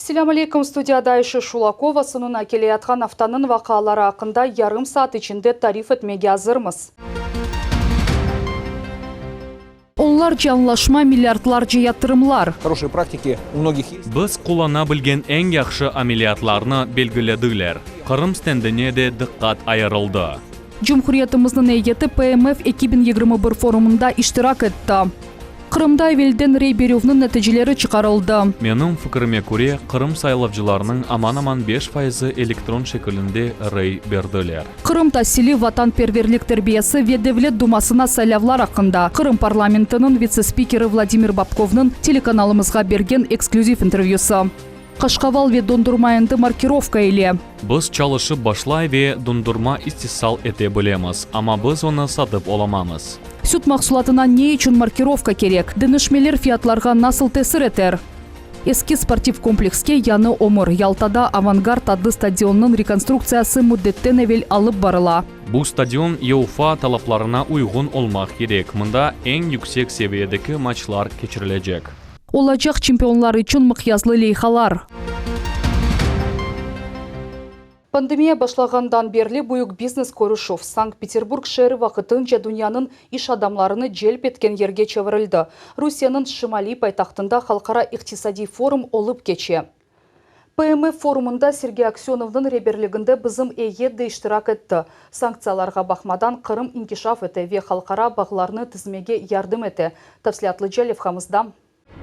Selâm aleyküm, studiyada Ayşe Şulakova, soñuna keleyatqan aftanıñ vaqiaları aqqında yarım saat içinde tarif etmege azırmız. Onlarca añlaşma, milliardlarca yatırımlar. Хорошие практики у многих есть. Biz qullana bilgen eñ yahşı ameliyatlarnı belgilediler. Qırım stendine de diqqat ayırıldı. Cumhuriyetimizniñ eyyeti PMF 2021 forumında iştirak etti. Qırımda evelden rey berüvniñ neticeleri çıqarıldı. Menim fikrime köre, Qırım saylavcılarınıñ aman-aman 5 fayızı elektron şekilinde rey berdiler. Qırım tasili, vatanperverlik terbiyesi ve Devlet dumasına saylavlar aqqında Qırım parlamentiniñ vitse-spikeri Vladimir Bobkovnıñ telekanalımızğa bergen eksklüziv intervyüsı. Qaşqaval ve dondurma endi markirovka ile. Biz çalışıp başlay ve dondurma istisal ete bilemiz, amma biz onı satıp olamamız. Süt mahsulatına ne içün markirovka kerek? Deñişmeler fiyatlarğa nasıl tesir eter? Eski sportiv komplekske yañı ömür, Yaltada Avangard adlı stadionnıñ rekonstruktsiyası müddetten evel alıp barıla. Bu stadion UEFA talaplarına uyğun olmaq kerek, mında eñ yüksek seviyedeki maçlar keçirilecek. Olacaq çempionlar içün mıqyaslı leyhalar. Pandemiya başlağandan berli büyük biznes körüşüv, Sankt-Peterburg şeeri vaqtınca dünyanıñ iş adamlarını celp etken yerge çevirildi. Rusiyeniñ şimaliy paytahtında Halqara iqtisadiy forum olıp keçe. PMF forumında Sergey Aksönovnıñ reberliginde bizim eyyet de iştirak etti. Sanktsiyalarğa baqmadan, Qırım inkişaf ete ve halqara bağlarnı tizmege yardım ete. Tafsilâtlıca levhamızda.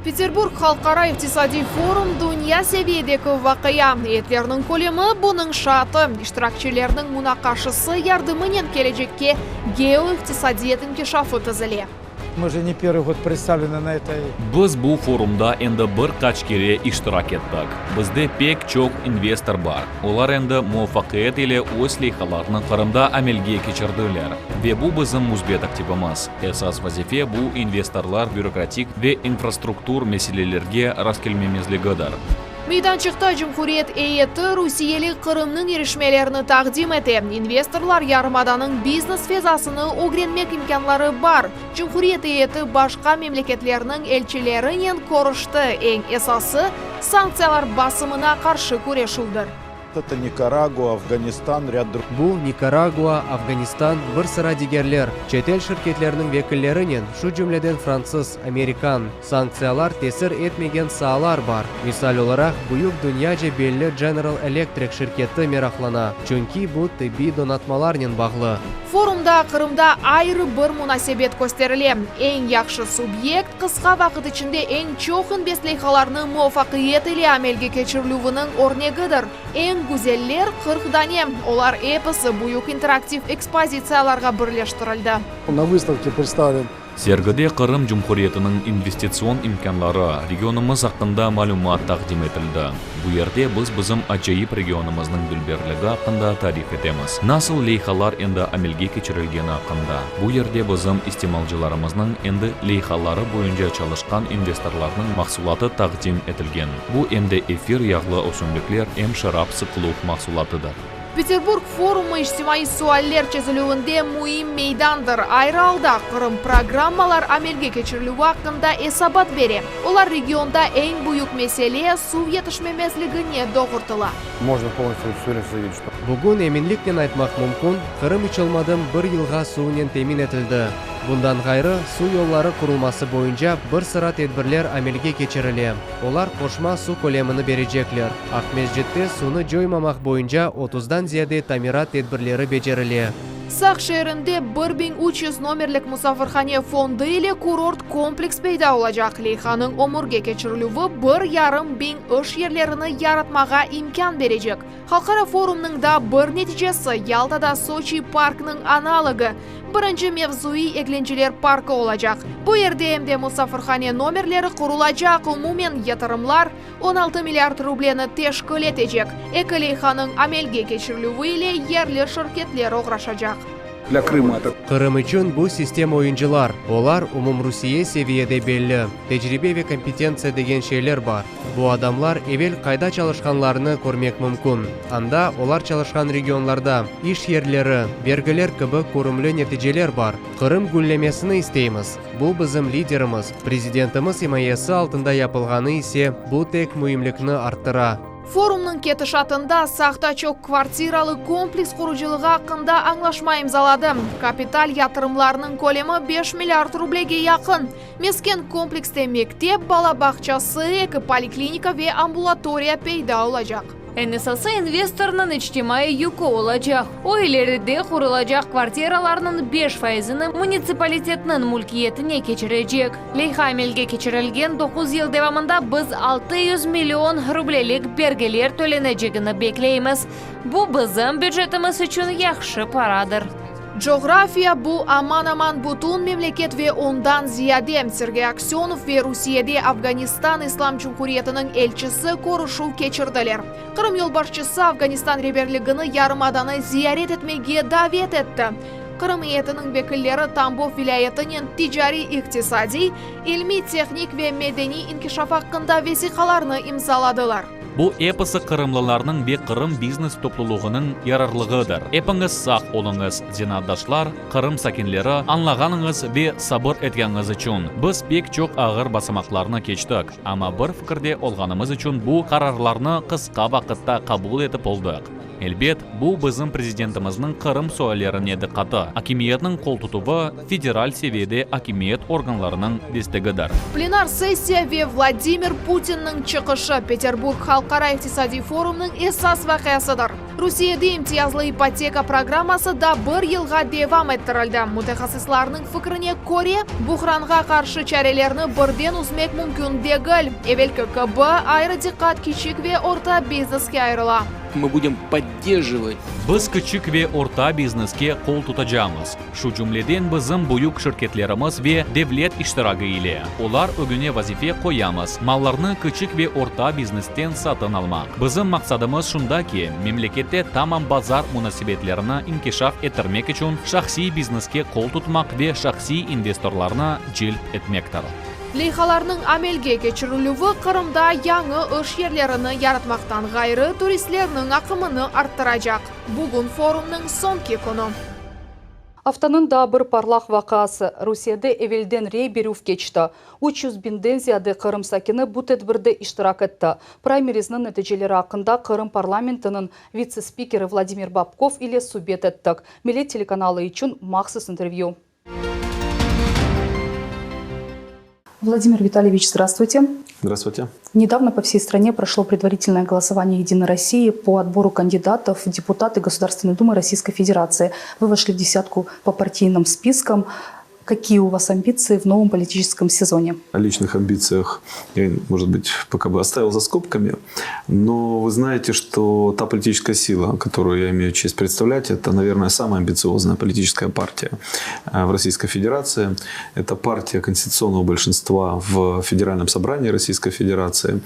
Peterburg halqara iqtisadiy forum dünya seviyedeki vaqia. Eyetlerniñ kölemi bunıñ şaatı. İştirakçilerniñ munaqaşası yardımınen kelecekke geoiqtisadiyat inkişafı tizile. Мы же не первый год представлены на этой. Biz bu forumda endi bir qaç kere iştirak ettik. Bizde pek çoq investor bar, olar endi muvafaqiyet ile öz leyhalarını Qırımda amelge keçirdiler. Ve bu bizim müsbet aktivimiz. Esas vazife bu investorlar bürokratik ve infrastruktur meselelerge rastkelmemezligidir. Meydançıqta cumhuriyet eyyeti rusiyeli Qırımnıñ irişmelerini taqdim ete. İnvestorlar yarımadanıñ biznes fezasını ögrenmek imkânları bar. Cumhuriyet eyyeti başqa memleketlerniñ elçilerinen körüşti. Eñ esası, sanktsiyalar basımına qarşı küreşüvdir. Eto Nikaragua, Afganistan, râd drug. Bu, Nikaragua, Afganistan, bir sıra digerler, çetel şirketleriniñ vekillerinen, şu cümleden fransız, amerikan. Sanktsiyalar tesir etmegen saalar bar. Misal olaraq, büyük dünyaca belli General Electric şirketi meraqlana, çünki bu tıbbiy donatmalarnen bağlı. Forumda Qırımda ayrı bir munasebet kösterile. Eñ yahşı subyekt, qısqa vaqıt içinde eñ çoq invest-leyhalarnı muvafaqiyet ile amelge keçirilüviniñ örnegidir. Eñ güzeller, 40 dane, olar episi büyük interaktiv ekspozitsiyalarğa birleştirildi. Na vystavke predstavlen. Sergide Qırım Cumhuriyetiniñ investitsion imkânları, regionımız aqqında malümat taqdim etildi. Bu yerde biz bizim acayip regionımıznıñ dülberligi aqqında tarif etemiz, nasıl leyhalar endi amelge keçirilgeni aqqında. Bu yerde bizim istimalcılarımıznıñ, endi leyhaları boyunca çalışqan investorlarnıñ mahsulatı taqdim etilgen. Bu em de efir yağlı ösümlikler, em şarap sıqıluv mahsulatıdır. Peterburg forumı içtimaiy sualler çezilüvinde müim meydandır. Ayrı alda, Qırım programmalar amelge keçirilüvi aqqında esabat bere. Olar regionda eñ büyük mesele, suv yetişmemezligine doğurtıla. Можно polnostyu s uverenostyu zayavit, çto. Bugün eminliknen aytmaq mümkün, Qırım iç olmadım bir yılğa suvnen temin etildi. Bundan ğayrı, suv yolları qurulması boyunca bir sıra tedbirler amelge keçirile, olar qoşma suv kölemini berecekler. Aqmescitte suvnı coymamaq boyunca otuzdan ziyade tamirat tedbirleri becerile. Saq şeerinde 1300 nomerlik musafirhane fondu ile kurort kompleks peyda olacaq. Leyhanıñ ömürge keçirilüvi bir yarım biñ iş yerlerini yaratmağa imkân berecek. Halqara forumnıñ daa bir neticesi, Yaltada Soçi parknıñ analogı, birinci mevzuiy eglenceler parkı olacaq. Bu yerde em de musafirhane nomerleri qurulacaq, umumen yatırımlar 16 milliard rubleni teşkil etecek. Eki leyhanıñ amelge keçirilüvi ile yerli şirketler oğraşacaq. Для Крыма это Qırım içün bu sistem oyuncılar, olar umumrusiye seviyede belli, tecribe ve kompetentsiya degen şeyler bar. Bu adamlar evel qayda çalışqanlarını körmek mümkün. Anda, olar çalışqan regionlarda, iş yerleri, bergiler kibi körümli neticeler bar. Qırım güllemesini isteymiz. Bu bizim liderimiz, prezidentimiz imayesi altında yapılğanı ise bu tek müimlikni arttıra. Forumnıñ ketişatında Saqta çoq kvartiralı kompleks qurucılığı aqqında añlaşma imzaladı. Kapital yatırımlarnıñ kölemi 5 milliard rublege yaqın. Mesken komplekste mektep, bala bağçası, eki poliklinika ve ambulatoriya peyda olacaq. Eñ esası investornıñ içtimaiy yükü olacaq. O, ileride qurulacaq kvartiralarnıñ 5 faizini munitsipalitetniñ mülkiyetine keçirecek. Leyha amelge keçirilgen 9 yıl devamında biz 600 million rublelik bergiler tölenecegini bekleymiz. Bu bizim bücetimiz içün yahşı paradır. Coğrafiya bu aman-aman bütün memleket ve ondan ziyade. Sergey Aksönov ve Rusiyede Afganistan İslam Cumhuriyetiniñ elçisi körüşüv keçirdiler. Qırım yolbaşçısı Afganistan reberligini yarımadanı ziyaret etmege davet etti. Qırım eyyetiniñ vekilleri Tambov vilâyetinen ticariy-iqtisadiy, ilmiy-tehnik ve medeniy inkişaf aqqında vesiqalarnı imzaladılar. Bu episi qırımlılarnıñ ve Qırım biznes toplulığınıñ yararlığıdır. Epiñiz sağ oluñız, zenaatdaşlar, Qırım sakinleri, añlağanıñız ve sabır etkeniñiz içün. Biz pek çoq ağır basamaqlarnı keçtik, amma bir fikirde olğanımız içün bu qararlarnı qısqa vaqıtta qabul etip oldıq. Elbet, bu bizim prezidentimizniñ Qırım suallerine diqqatı, akimiyetniñ qoltutuvı, federal seviyede akimiyet organlarınıñ destegidir. Plenar sessiya ve Vladimir Putinniñ çıqışı, Peterburg halqara iqtisadiy forumnıñ esas vaqiasıdır. Rusiyede imtiyazlı ipoteka programması da bir yılğa devam ettirildi. Mütehassıslarnıñ fikrine köre, buhranğa qarşı çarelerni birden üzmek mümkün degil. Evelki kibi, ayrı diqqat kiçik ve orta bizneske ayırıla. Мы будем поддерживать. Biz kiçik ve orta bizneske qol tutacamız, şu cümleden bizim büyük şirketlerimiz ve devlet iştiragi ile. Olar ögüne vazife qoyamız, mallarnı kiçik ve orta biznesten satın almaq. Bizim maqsadımız şunda ki, memlekette tamam bazar munasebetlerini inkişaf ettirmek içün şahsiy bizneske qol tutmaq ve şahsiy investorlarnı celp etmektir. Leyhalarnıñ amelge keçirilüvi Qırımda yañı iş yerlerini yaratmaqtan ğayrı, turistlerniñ aqımını arttıracaq. Bugün forumnıñ soñki künü. Aftanıñ daa bir parlaq vaqiası, Rusiyede evelden rey berüv keçti. 300 biñden ziyade Qırım sakini bu tedbirde iştirak etti. Praymerizniñ neticeleri aqqında Qırım parlamentiniñ vitse-spikeri Vladimir Bobkov ile subet ettik. Millet telekanalı içün mahsus intervyü. Владимир Витальевич, здравствуйте. Здравствуйте. Недавно по всей стране прошло предварительное голосование «Единой России» по отбору кандидатов в депутаты Государственной Думы Российской Федерации. Вы вошли в десятку по партийным спискам. Какие у вас амбиции в новом политическом сезоне? О личных амбициях я, может быть, пока бы оставил за скобками. Но вы знаете, что та политическая сила, которую я имею честь представлять, это, наверное, самая амбициозная политическая партия э, в Российской Федерации. Это партия конституционного большинства в Федеральном собрании Российской Федерации.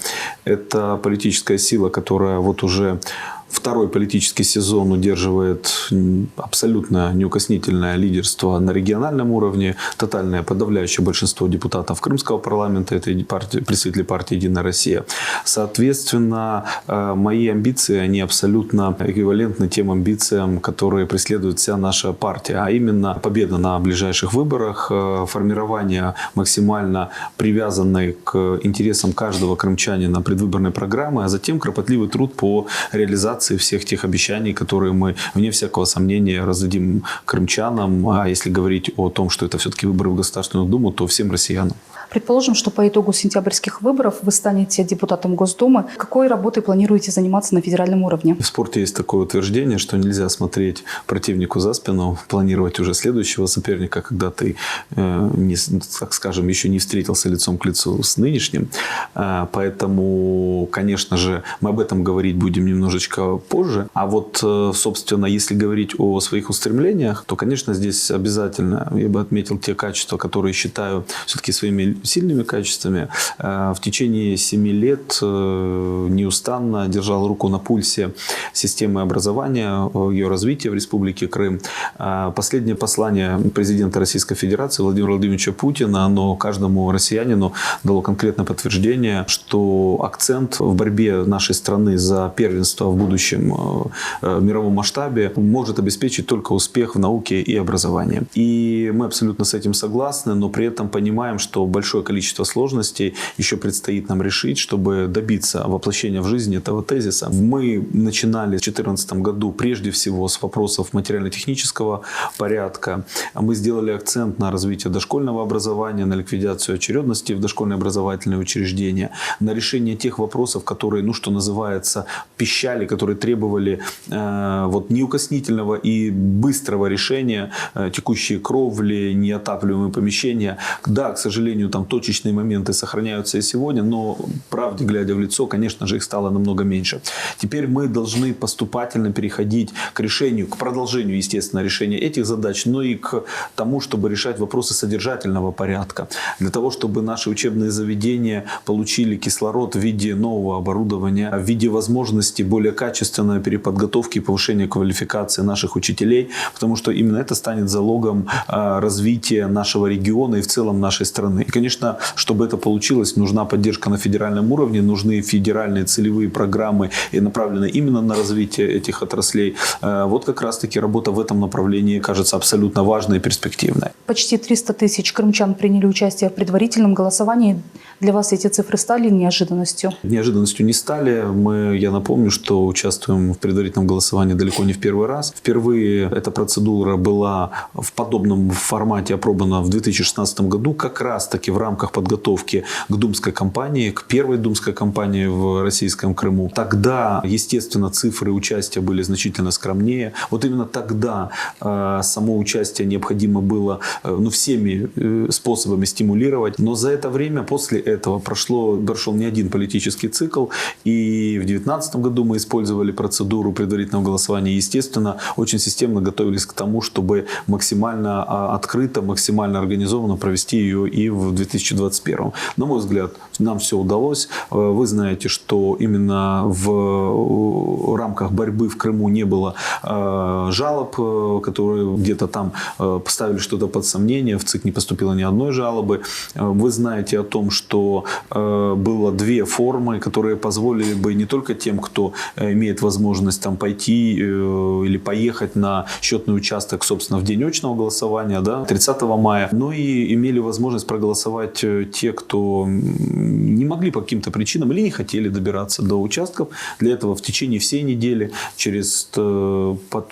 Это политическая сила, которая вот уже второй политический сезон удерживает абсолютно неукоснительное лидерство на региональном уровне, тотальное подавляющее большинство депутатов Крымского парламента, это партия, представители партии «Единая Россия». Соответственно, э, мои амбиции, они абсолютно эквивалентны тем амбициям, которые преследует вся наша партия, а именно победа на ближайших выборах, э, формирование максимально привязанной к интересам каждого крымчанина предвыборной программы, а затем кропотливый труд по реализации всех тех обещаний, которые мы, вне всякого сомнения, раздадим крымчанам. А если говорить о том, что это все-таки выборы в Государственную Думу, то всем россиянам. Предположим, что по итогу сентябрьских выборов вы станете депутатом Госдумы. Какой работой планируете заниматься на федеральном уровне? В спорте есть такое утверждение, что нельзя смотреть противнику за спину, планировать уже следующего соперника, когда ты, э, не, так скажем, еще не встретился лицом к лицу с нынешним. Э, поэтому, конечно же, мы об этом говорить будем немножечко позже. А вот, э, собственно, если говорить о своих устремлениях, то, конечно, здесь обязательно я бы отметил те качества, которые считаю все-таки своими. сильными качествами, в течение семи лет неустанно держал руку на пульсе системы образования, ее развития в Республике Крым. Последнее послание президента Российской Федерации Владимира Владимировича Путина, оно каждому россиянину дало конкретное подтверждение, что акцент в борьбе нашей страны за первенство в будущем мировом масштабе может обеспечить только успех в науке и образовании. И мы абсолютно с этим согласны, но при этом понимаем, что большое количество сложностей еще предстоит нам решить, чтобы добиться воплощения в жизнь этого тезиса. Мы начинали в 2014 году прежде всего с вопросов материально-технического порядка. Мы сделали акцент на развитие дошкольного образования, на ликвидацию очередности в дошкольные образовательные учреждения, на решение тех вопросов, которые, ну, что называется, пищали, которые требовали вот, неукоснительного и быстрого решения, текущие кровли, неотапливаемые помещения. Да, к сожалению, там точечные моменты сохраняются и сегодня, но правде глядя в лицо, конечно же, их стало намного меньше. Теперь мы должны поступательно переходить к решению, к продолжению, естественно, решения этих задач, но и к тому, чтобы решать вопросы содержательного порядка. Для того, чтобы наши учебные заведения получили кислород в виде нового оборудования, в виде возможности более качественной переподготовки и повышения квалификации наших учителей, потому что именно это станет залогом развития нашего региона и в целом нашей страны. И, конечно, чтобы это получилось, нужна поддержка на федеральном уровне, нужны федеральные целевые программы, и направленные именно на развитие этих отраслей. Вот как раз-таки работа в этом направлении кажется абсолютно важной и перспективной. Почти 300 тысяч крымчан приняли участие в предварительном голосовании. Для вас эти цифры стали неожиданностью? Неожиданностью не стали. Мы, я напомню, что участвуем в предварительном голосовании далеко не в первый раз. Впервые эта процедура была в подобном формате опробована в 2016 году, как раз-таки в рамках подготовки к думской кампании, к первой думской кампании в российском Крыму. Тогда, естественно, цифры участия были значительно скромнее. Вот именно тогда само участие необходимо было ну, всеми способами стимулировать. Но за это время, после этого, прошел не один политический цикл. И в 2019 году мы использовали процедуру предварительного голосования. Естественно, очень системно готовились к тому, чтобы максимально открыто, максимально организованно провести ее и в 2021. На мой взгляд, нам все удалось. Вы знаете, что именно в рамках борьбы в Крыму не было жалоб, которые где-то там поставили что-то под сомнение. В ЦИК не поступило ни одной жалобы. Вы знаете о том, что было две формы, которые позволили бы не только тем, кто имеет возможность там пойти или поехать на счетный участок, собственно, в день очного голосования, да, 30 мая, но и имели возможность проголосовать те, кто не могли по каким-то причинам или не хотели добираться до участков. Для этого в течение всей недели через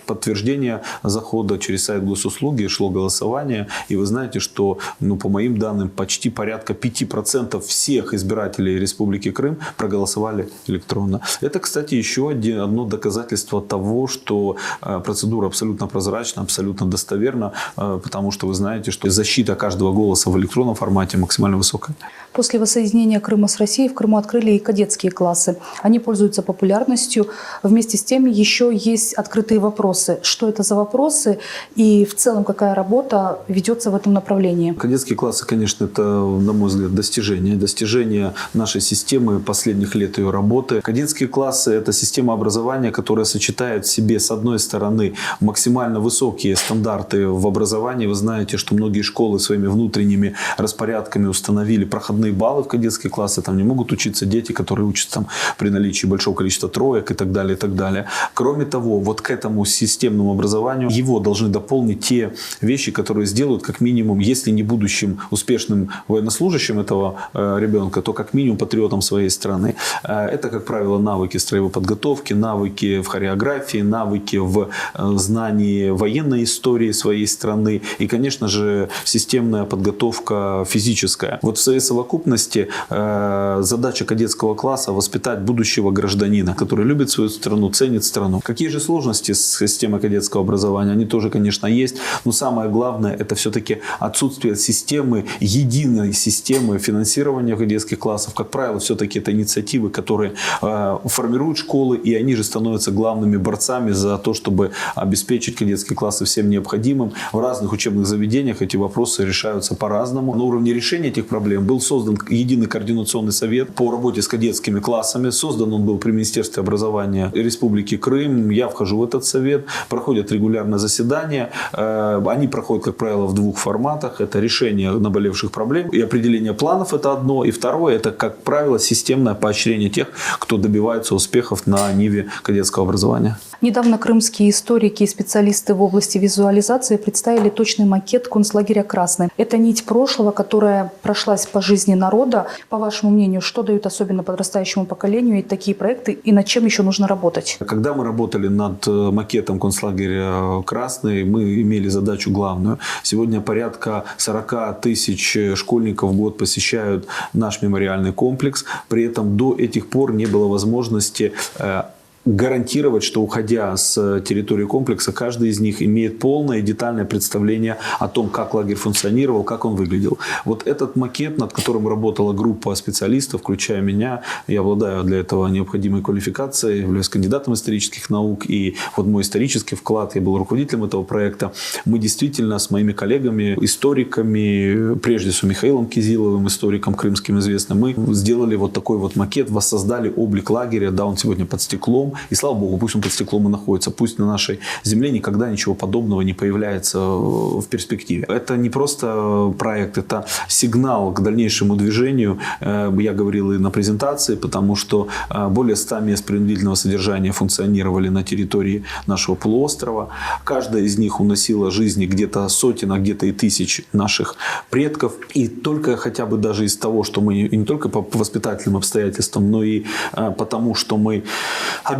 подтверждение захода через сайт госуслуги шло голосование. И вы знаете, что, ну, по моим данным, почти порядка 5% всех избирателей Республики Крым проголосовали электронно. Это, кстати, еще одно доказательство того, что процедура абсолютно прозрачна, абсолютно достоверна, потому что вы знаете, что защита каждого голоса в электронном формате максимально высокая. После воссоединения Крыма с Россией в Крыму открыли и кадетские классы. Они пользуются популярностью. Вместе с тем еще есть открытые вопросы. Что это за вопросы и в целом какая работа ведется в этом направлении? Кадетские классы, конечно, это, на мой взгляд, достижение. Достижение нашей системы последних лет ее работы. Кадетские классы – это система образования, которая сочетает в себе, с одной стороны, максимально высокие стандарты в образовании. Вы знаете, что многие школы своими внутренними распорядками установили проходные баллы в кадетские классы. Там не могут учиться дети, которые учатся там при наличии большого количества троек и так далее, и так далее. Кроме того, вот к этому системному образованию его должны дополнить те вещи, которые сделают как минимум, если не будущим успешным военнослужащим этого ребенка, то как минимум патриотом своей страны. Это, как правило, навыки строевой подготовки, навыки в хореографии, навыки в знании военной истории своей страны и, конечно же, системная подготовка физическая. Вот в своей совокупности. совокупности э, задача кадетского класса воспитать будущего гражданина, который любит свою страну, ценит страну. Какие же сложности с системой кадетского образования? Они тоже, конечно, есть. Но самое главное, это все-таки отсутствие системы, единой системы финансирования кадетских классов. Как правило, все-таки это инициативы, которые э, формируют школы, и они же становятся главными борцами за то, чтобы обеспечить кадетские классы всем необходимым. В разных учебных заведениях эти вопросы решаются по-разному. На уровне решения этих проблем был создан единый координационный совет по работе с кадетскими классами. Создан он был при Министерстве образования Республики Крым. Я вхожу в этот совет. Проходят регулярно заседания. Э, они проходят, как правило, в двух форматах. Это решение наболевших проблем и определение планов – это одно. И второе – это, как правило, системное поощрение тех, кто добивается успехов на ниве кадетского образования. Недавно крымские историки и специалисты в области визуализации представили точный макет концлагеря «Красный». Это нить прошлого, которая прошлась по жизни народа. По вашему мнению, что дают особенно подрастающему поколению и такие проекты, и над чем еще нужно работать? Когда мы работали над э, макетом концлагеря «Красный», мы имели задачу главную. Сегодня порядка 40 тысяч школьников в год посещают наш мемориальный комплекс. При этом до этих пор не было возможности э, гарантировать, что уходя с территории комплекса, каждый из них имеет полное и детальное представление о том, как лагерь функционировал, как он выглядел. Вот этот макет, над которым работала группа специалистов, включая меня, я обладаю для этого необходимой квалификацией, являюсь кандидатом исторических наук, и вот мой исторический вклад, я был руководителем этого проекта, мы действительно с моими коллегами, историками, прежде всего Михаилом Кизиловым, историком крымским известным, мы сделали вот такой вот макет, воссоздали облик лагеря, да, он сегодня под стеклом, и слава богу, пусть он под стеклом и находится, пусть на нашей земле никогда ничего подобного не появляется в перспективе. Это не просто проект, это сигнал к дальнейшему движению. Э, я говорил и на презентации, потому что э, более 100 мест принудительного содержания функционировали на территории нашего полуострова. Каждая из них уносила жизни где-то сотен, а где-то и тысяч наших предков. И только хотя бы даже из того, что мы не только по воспитательным обстоятельствам, но и э, потому, что мы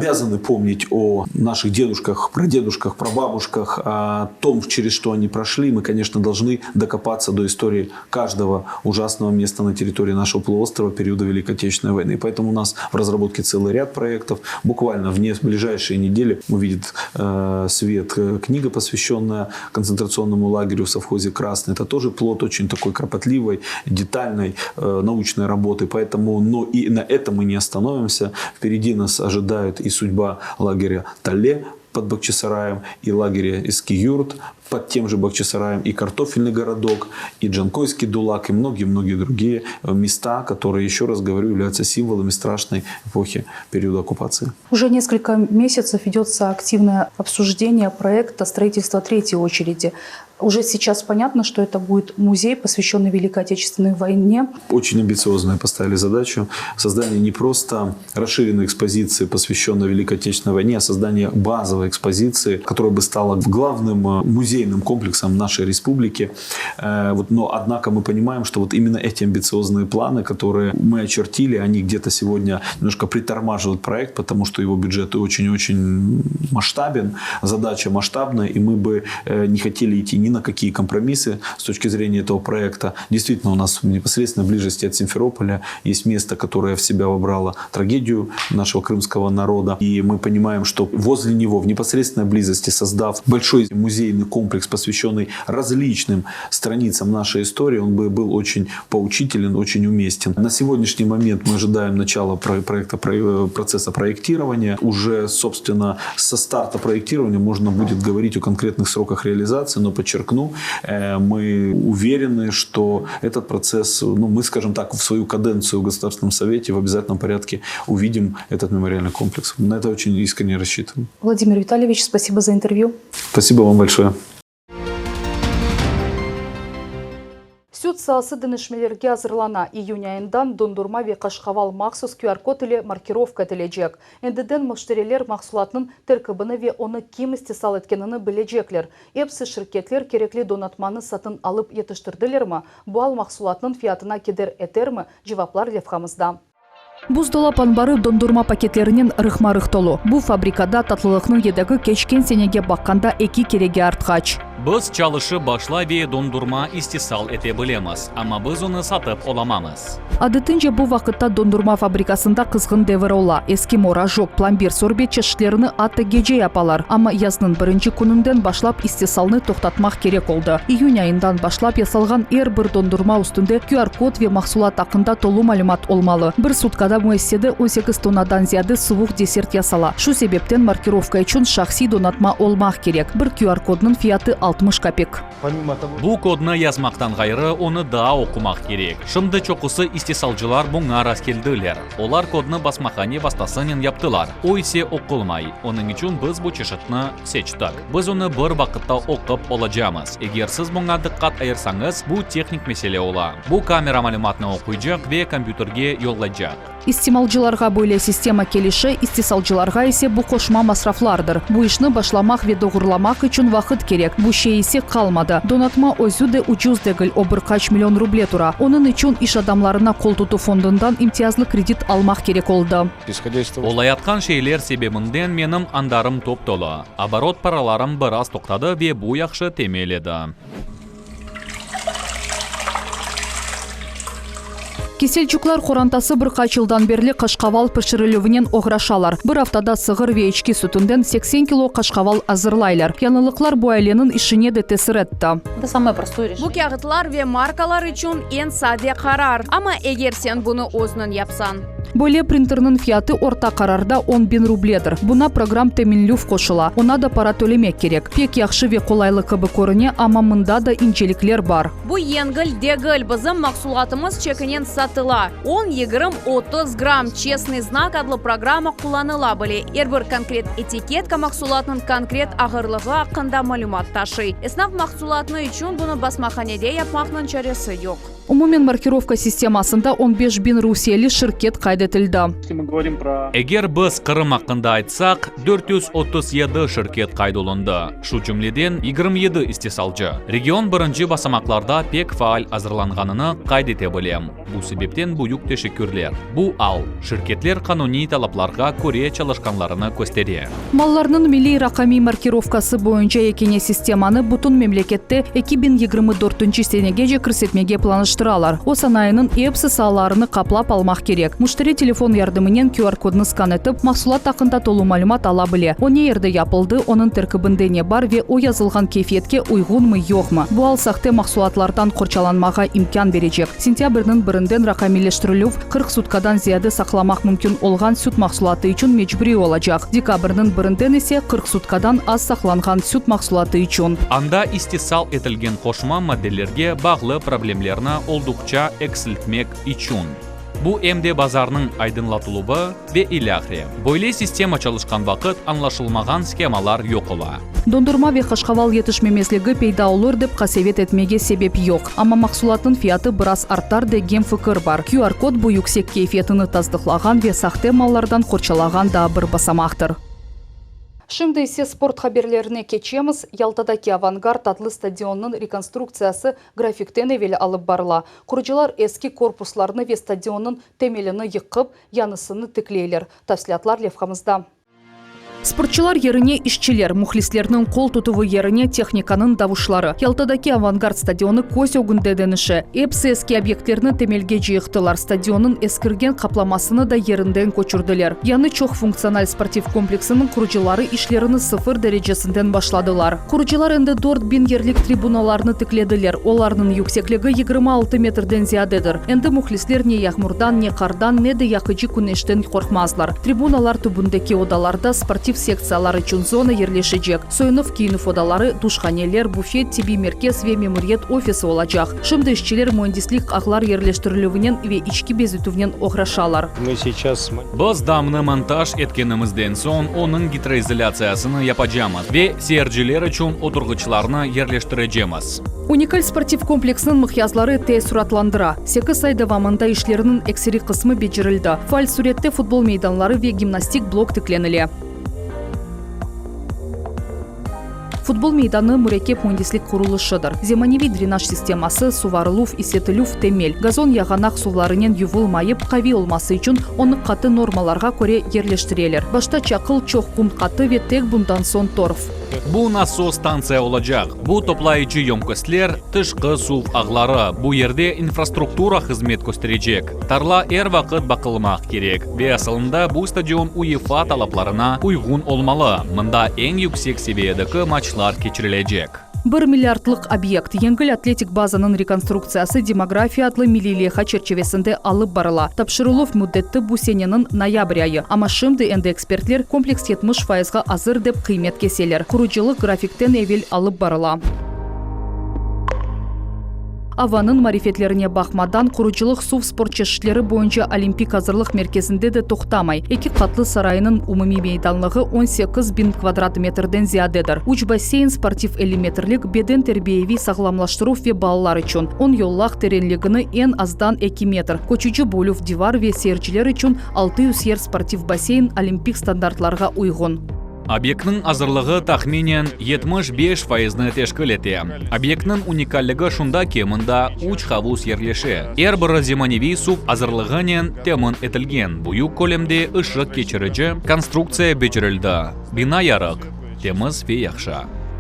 обязаны помнить о наших дедушках, прадедушках, прабабушках, о том, через что они прошли. Мы, конечно, должны докопаться до истории каждого ужасного места на территории нашего полуострова периода Великой Отечественной войны. Поэтому у нас в разработке целый ряд проектов. Буквально в ближайшие недели увидит э, свет э, книга, посвященная концентрационному лагерю в совхозе «Красный». Это тоже плод очень такой кропотливой, детальной э, научной работы. Поэтому, но и на этом мы не остановимся. Впереди нас ожидает и судьба лагеря Тале под Бахчисараем, и лагеря Эски-Юрт под тем же Бахчисараем, и картофельный городок, и Джанкойский Дулак, и многие-многие другие места, которые, еще раз говорю, являются символами страшной эпохи периода оккупации. Уже несколько месяцев ведется активное обсуждение проекта строительства третьей очереди. Уже сейчас понятно, что это будет музей, посвященный Великой Отечественной войне. Очень амбициозную поставили задачу. Создание не просто расширенной экспозиции, посвященной Великой Отечественной войне, а создание базовой экспозиции, которая бы стала главным э, музейным комплексом нашей республики. Э, вот, но, однако, мы понимаем, что вот именно эти амбициозные планы, которые мы очертили, они где-то сегодня немножко притормаживают проект, потому что его бюджет очень-очень масштабен, задача масштабная, и мы бы э, не хотели идти ни на какие компромиссы с точки зрения этого проекта. Действительно, у нас в непосредственной близости от Симферополя есть место, которое в себя вобрало трагедию нашего крымского народа. И мы понимаем, что возле него, в непосредственной близости, создав большой музейный комплекс, посвященный различным страницам нашей истории, он бы был очень поучителен, очень уместен. На сегодняшний момент мы ожидаем начала проекта, процесса проектирования. Уже, собственно, со старта проектирования можно будет говорить о конкретных сроках реализации, но подчеркну, э, мы уверены, что этот процесс, ну, мы, скажем так, в свою каденцию в Государственном Совете в обязательном порядке увидим этот мемориальный комплекс. На это очень искренне рассчитываем. Владимир Витальевич, спасибо за интервью. Спасибо вам большое. Süt saası deñişmelerge azırlana. İyün ayından dondurma ve qaşqaval mahsus QR-kod ile markirovka etilecek. Endiden müşteriler mahsulatnıñ terkibini ve onı kim istisal etkenini bilecekler. Episi şirketler kerekli donatmanı satın alıp yetiştirdilermi? Bu al mahsulatnıñ fiyatına keder etermi? Cevaplar levhamızda. Buzdolap anbarı dondurma paketlerinen rıqma-rıq tolu. Bu fabrikada tatlılıqnıñ yedegi keçken senege baqqanda eki kerege artqaç. Biz çalışıp başlay ve dondurma istisal ete bilemiz, amma biz onı satıp olamamız. Adetince bu vaqıtta dondurma fabrikasında qızğın devir ola, eskimo, rojok, plambir, sorbet çeşitlerini atta gece yapalar. Amma yaznıñ birinci kününden başlap istisalnı toqtatmaq kerek oldı. İyün ayından başlap yasalğan er bir dondurma üstünde QR-kod ve mahsulat aqqında tolu malümat olmalı. Bir sutkada müessisede 18 tonnadan ziyade suvuq desert yasala. Şu sebepten markirovka içün şahsiy donatma olmaq kerek. Bir QR-kodnıñ fiyatı 60 kapik. Bu kodnı yazmaqtan ğayrı, onı daa oqumaq kerek. Şimdi çoqusı istisalcılar buña rastkeldiler. Olar kodnı basmahane vastasınen yaptılar, o ise oqulmay. Onıñ içün biz bu çeşitni seçtik. Biz onı bir vaqıtta oqup olacamız. Eger siz buña diqqat ayırsañız, bu tehnik mesele ola. Bu kamera malümatnı oquycaq ve kompyuterge yollaycaq. İstimalcılarğa böyle sistema kelişe, istisalcılarğa ise bu qoşma masraflardır. Bu işni başlamaq ve doğurlamaq içün vaqıt kerek, bu şey ise qalmadı. Donatma özü de ucuz degil, o bir qaç million ruble tura. Onıñ içün iş adamlarına qol tutuv fondundan imtiyazlı kredit almaq kerek oldı. Olayatqan şeyler sebebinden menim andarım top-tolu, oborot paralarım biraz toqtadı ve bu yahşı temel edi. Kiselçuklar qorantası bir qaç yıldan berli qaşqaval pişirilüvinen oğraşalar. Bir aftada sığır ve eçki sütünden 80 kilo qaşqaval azırlaylar. Yañılıqlar bu aileniñ işine de tesir etti. Bu kâğıtlar ve markalar içün eñ sade qarar. Amma eger sen bunı özüñ yapsañ. Böyle printerniñ fiyatı orta qararda 10 biñ rubledir. Buna program teminlüv qoşula, oña da para tölemek kerek. Pek yahşı ve qolaylı kibi körüne, amma mında da incelikler bar. Bu yengil degil, bizim mahsulatımız çekinen satıla. On, yigirmi, 30 gramm. Çestnıy znak adlı programma qullanıla bile. Er bir konkret etiketka mahsulatnıñ konkret ağırlığı aqqında malümat taşıy. Esnaf mahsulatnı içün bunı basmahanede yapmaqnıñ çaresi yoq. Umumen markirovka sistemasında 15 biñ rusiyeli şirket qayd etildi. Eger biz Qırım aqqında aytsaq, 437 şirket qayd olundı, şu cümleden 27 istisalcı. Region birinci basamaqlarda pek faal azırlanğanını qayd ete bilem, bu sebepten büyük teşekkürler. Bu al, şirketler qanuniy talaplarğa köre çalışqanlarını köstere. Mallarnıñ milliy raqamiy markirovkası boyunca yekâne sistemanı bütün memlekette 2024 senegece kirsetmege planlaştıralar. O, sanayınıñ epsi saalarını qaplap almaq kerek. Müşteri telefon yardımınen QR-kodnı skan etip, mahsulat aqqında tolu malümat ala bile, o ne yerde yapıldı, onıñ terkibinde ne bar ve o yazılğan keyfiyetke uyğunmı, yoqmı. Bu al sahte mahsulatlardan qorçalanmağa imkân berecek. Sentâbrniñ birinden raqamiyleştirilüv 40 sutkadan ziyade saqlamaq mümkün olğan süt mahsulatı içün mecburiy olacaq, dekabrniñ birinden ise 40 sutkadan az saqlanğan süt mahsulatı içün. Anda istisal etilgen qoşma maddelerge bağlı problemlerni olduqça eksiltmek içün. Bu em de bazarnıñ aydınlatıluvı ve ilâhre. Böyle sistema çalışqan vaqıt añlaşılmağan shemalar yoq ola. Dondurma ve qaşqaval yetişmemezligi peyda olur dep qasevet etmege sebep yoq, amma mahsulatnıñ fiyatı biraz artar degen fikir bar. QR-kod bu yüksek keyfiyetini tasdıqlağan ve sahte mallardan qorçalağan daa bir basamaqtır. Şimdi ise sport haberlerine keçemiz. Yaltadaki Avangard adlı stadionnıñ rekonstruktsiyası grafikten evel alıp barıla. Qurucılar eski korpuslarnı ve stadionnıñ temelini yıqıp, yañısını tikleyler. Tafsilâtlar levhamızda. Sportçılar yerine işçiler, mühlislerniñ qol tutuvı yerine tehnikanıñ davuşları. Yaltadaki Avangard stadionı köz ögünde deñişe. Episi eski obyektlerni temelgece yıqtılar, stadionnıñ eskirgen qaplamasını da yerinden köçürdiler. Yañı çoq funktsional sportiv kompleksiniñ qurucıları işlerini sıfır derecesinden başladılar. Qurucılar endi 4000 yerlik tribunalarnı tiklediler, olarnıñ yüksekligi 26 metrden ziyadedir. Endi mühlisler ne yağmurdan, ne qardan, ne de yaqıcı küneşten qorqmazlar. Tribunalar tübündeki odalarda sportiv sektsiyalar içün zona yerleşecek, soyunuv-kiyinüv odaları, duşhaneler, büfet, tibbiy merkez ve memuriyet ofisi olacaq. Şimdi işçiler müendislik ağlar yerleştirilüvinen ve içki bezetüvnen oğraşalar. Biz damnı montaj etkenimizden soñ, onıñ gidroizolâtsiyasını yapacamız ve seyirciler içün oturğıçlarnı yerleştirecemiz. Unikal sportiv kompleksniñ mıqyasları teessuratlandıra. Sekiz ay devamında işlerniñ ekseri qısmı becerildi. Faal sürette futbol meydanları ve gimnastik blok tiklenile. Futbol meydanı mürekkep müendislik qurulışıdır. Zemaneviy drenaj sisteması, suvarıluv, isetilüv, temel. Gazon yağanaq suvlarınen yuvulmayıp, qaviy olması içün onı qatı normalarğa köre yerleştireler. Başta çaqıl, çoq qum qatı ve tek bundan soñ torf. Bu nasos stantsiya olacaq. Bu toplayıcı yömkostler, tışqı suv ağları. Bu yerde infrastruktura hızmet kösterecek. Tarla er vaqıt baqılmaq kerek. Ve asılında bu stadion UEFA talaplarına uyğun olmalı, mında eñ yüksek seviyedeki maçlar keçirilecek. Bir milliardlıq obyekt, yengil atletik bazanıñ rekonstruktsiyası Demografiya adlı milliy leyha çerçivesinde alıp barıla. Tapşırıluv müddeti bu seneniñ noyabr ayı, amma şimdi endi ekspertler kompleks 70 fayızğa azır dep qıymet keseler. Qurucılıq grafikten evel alıp barıla. Avanıñ marifetlerine baqmadan, qurucılıq suv sport çeşitleri boyunca Olimpik azırlıq merkezinde de toqtamay. Eki qatlı sarayınıñ umumiy meydanlığı 18 biñ kvadrat metrden ziyadedir. Üç basseyn, sportiv 50 metrlik, beden terbiyeviy sağlamlaştıruv ve balalar içün, on yollaq terenligini eñ azdan eki metr, köçüci bölüv divar ve seyirciler içün 600 yer sportiv basseyn olimpik standartlarğa uyğun. Obyektniñ azırlığı tahminen 75 fayıznı teşkil ete. Obyektniñ unikalligi şunda ki, mında üç havuz yerleşe, er biri zemaneviy suv azırlığınen temin etilgen, büyük kölemde ışıq keçirici konstruktsiya becerildi, bina yarıq, temiz ve yahşı.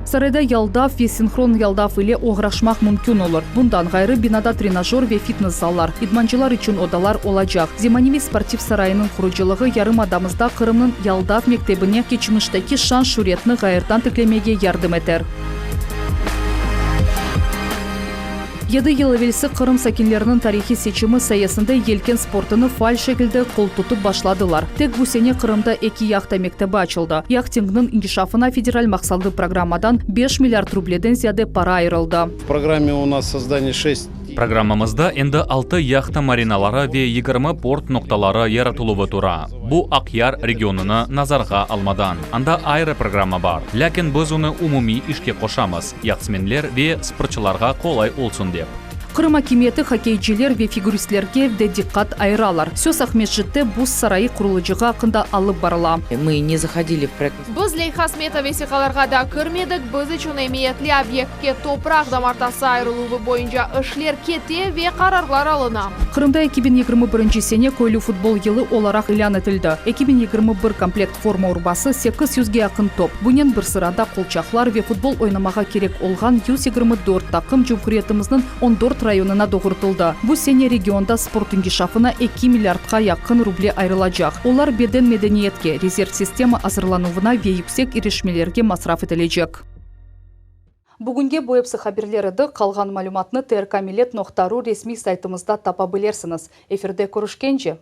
Sarayda yaldav ve sinhron yaldav ile oğraşmaq mümkün olur. Bundan ğayrı, binada trenajör ve fitness zallar, idmancılar içün odalar olacaq. Zemaneviy sportiv sarayınıñ qurucılığı yarımadamızda Qırımnıñ yaldav mektebine keçmişteki şan-şüretni ğayırdan tiklemege yardım eter. Yedi yıl evelsi Qırım sakinleriniñ tarihiy seçimi sayesinde yelken sportını faal şekilde qoltutıp başladılar. Tek bu sene Qırımda eki yahta mektebi açıldı. Yahtingniñ inkişafına federal maqsatlı programmadan beş milliard rubleden ziyade para ayırıldı. V programme u nas sozdanie şest. Programmamızda endi altı yahta marinaları ve 20 port noqtaları yaratıluvı tura. Bu Aqyar regionını nazarğa almadan. Anda ayrı programma bar. Lâkin biz onı umumiy işke qoşamız, yahtsmenler ve sportçılarğa qolay olsun dep. Qırım akimiyeti hokkeyciler ve figuristlerge de diqqat ayıralar. Söz Aqmescitte buz sarayı qurulıcığı aqqında alıp barıla. Мы не заходили в проект. Biz leyha-smeta vesiqalarğa da kirmedik, biz içün emiyetli obyektke topraq damartası ayırıluvı boyunca işler kete ve qararlar alına. Qırımda 2021 sene köylü futbol yılı olaraq ilân etildi. 2021 komplekt forma urbası, 800ge yaqın top, bunen bir sırada qolçaqlar ve futbol oynamağa kerek olğan 124 taqım cumhuriyetimizniñ 14 rayonına doğrutıldı. Bu sene regionda sport inkişafına eki milliardqa yaqın ruble ayırılacaq. Olar beden medeniyetke, rezerv sistema azırlanuvına ve yüksek irişmelerge masraf etilecek. Bugünge bu episi haberler edi. Qalğan malümatnı trkmillet noqta ru resmiy saytımızda tapa bilirsiñiz. Efirde körüşkence!